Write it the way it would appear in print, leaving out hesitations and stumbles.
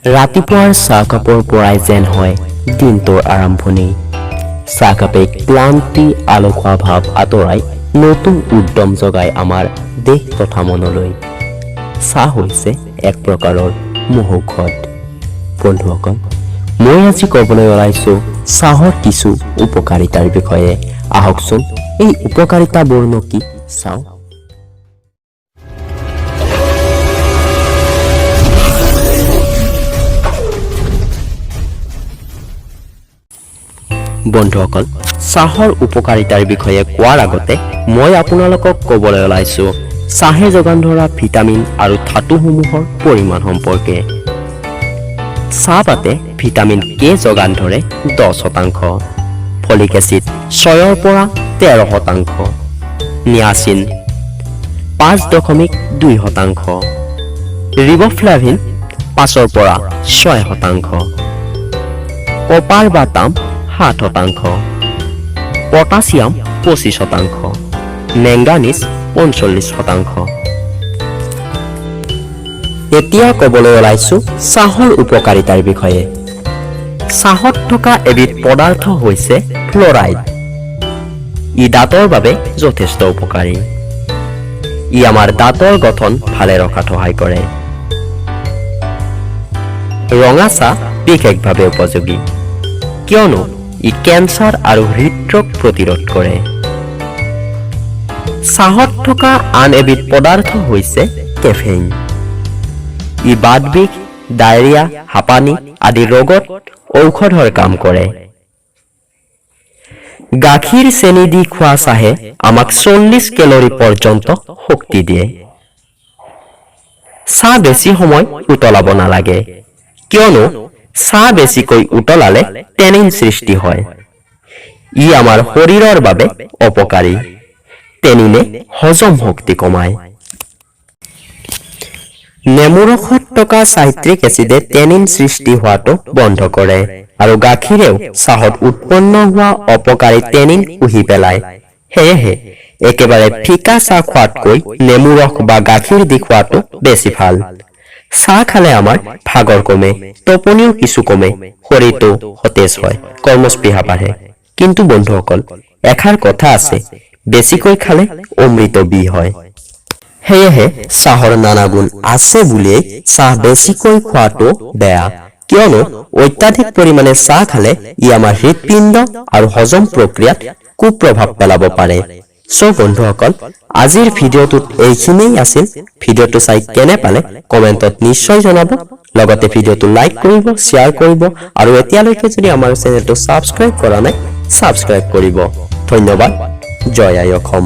ৰাতিপুৱাৰ চাহকাপৰ পৰাই যেন হয় দিনটোৰ আৰম্ভণি। চাহকাপে ক্লান্তি, আলসুৱা ভাৱ আঁতৰাই নতুন উদ্যম জগাই আমাৰ দেহ তথা মনলৈ। চাহ হৈছে এক প্ৰকাৰৰ মহৌষধ। বন্ধুসকল, মই আজি ক'বলৈ ওলাইছোঁ চাহৰ কিছু উপকাৰিতাৰ বিষয়ে। আহকচোন, এই উপকাৰিতাবোৰনো কি চাওঁ। বন্ধুসকল, চাহৰ উপকাৰিতাৰ বিষয়ে কোৱাৰ আগতে মই আপোনালোকক ক'বলৈ ওলাইছোঁ চাহে যোগান ধৰা ভিটামিন আৰু ধাতুসমূহৰ পৰিমাণ সম্পৰ্কে। চাহপাতে ভিটামিন কে যোগান ধৰে 10%, ফলিক এচিড 6ৰ পৰা 13%, নিয়াচিন 5.2%, ৰিবফ্লাভিন 5ৰ পৰা 6%, কপাৰ বা তাম 7%, পটাছিয়াম 25%, মেংগানিজ 45%। এতিয়া ক'বলৈ ওলাইছোঁ চাহৰ উপকাৰিতাৰ বিষয়ে। চাহত থকা এবিধ পদাৰ্থ হৈছে ফ্লৰাইড। ই দাঁতৰ বাবে যথেষ্ট উপকাৰী। ই আমাৰ দাঁতৰ গঠন ভালে ৰখাত সহায় কৰে। ৰঙা চাহ বিশেষভাৱে উপযোগী, কিয়নো ই কেঞ্চাৰ আৰু হৃদৰোগ প্ৰতিৰোধ কৰে। চাহত থকা আন এবিধ পদাৰ্থ হৈছে কেফেইন। ই বাতবিষ, ডায়েৰিয়া, হাঁপানি আদি ৰোগত ঔষধৰ কাম কৰে। গাখীৰ চেনি দি খোৱা চাহে আমাক 40 কেলৰি পৰ্যন্ত শক্তি দিয়ে। চাহ বেছি সময় উতলাব নালাগে, কিয়নো চাহ বেছিকৈ উতলালে টেনিন সৃষ্টি হয়। ই আমাৰ শৰীৰৰ বাবে অপকাৰী। টেনিনে হজম শক্তি কমায়। নেমু ৰসত থকা চাইট্ৰিক এচিডে টেনিন সৃষ্টি হোৱাটো বন্ধ কৰে আৰু গাখীৰেও চাহত উৎপন্ন হোৱা অপকাৰী টেনিন শুহি পেলায়। সেয়েহে একেবাৰে ফিকা চাহ খোৱাতকৈ নেমু ৰস বা গাখীৰ দি খোৱাটো বেছি ভাল। চাহ খালে আমাৰ ভাগৰ কমে, টোপনিও কিছু কমে, শৰীৰটো সতেজ হয়, কৰ্মস্পৃহা বাঢ়ে। কিন্তু বন্ধুসকল, এষাৰ কথা আছে, বেছিকৈ খালে অমৃত বিহ হয়। সেয়েহে চাহৰ নানা গুণ আছে বুলিয়েই চাহ বেছিকৈ খোৱাটো বেয়া, কিয়নো অত্যাধিক পৰিমাণে চাহ খালে ই আমাৰ হৃদপিণ্ড আৰু হজম প্ৰক্ৰিয়াত কুপ্ৰভাৱ পেলাব পাৰে। চ' বন্ধুসকল, আজিৰ ভিডিঅ'টোত এইখিনিয়েই আছিল। ভিডিঅ'টো চাই কেনে পালে কমেণ্টত নিশ্চয় জনাব। লগতে ভিডিঅ'টো লাইক কৰিব, শ্বেয়াৰ কৰিব আৰু এতিয়ালৈকে যদি আমাৰ চেনেলটো ছাবস্ক্ৰাইব কৰা নাই, ছাবস্ক্ৰাইব কৰিব। ধন্যবাদ। জয় আই অসম।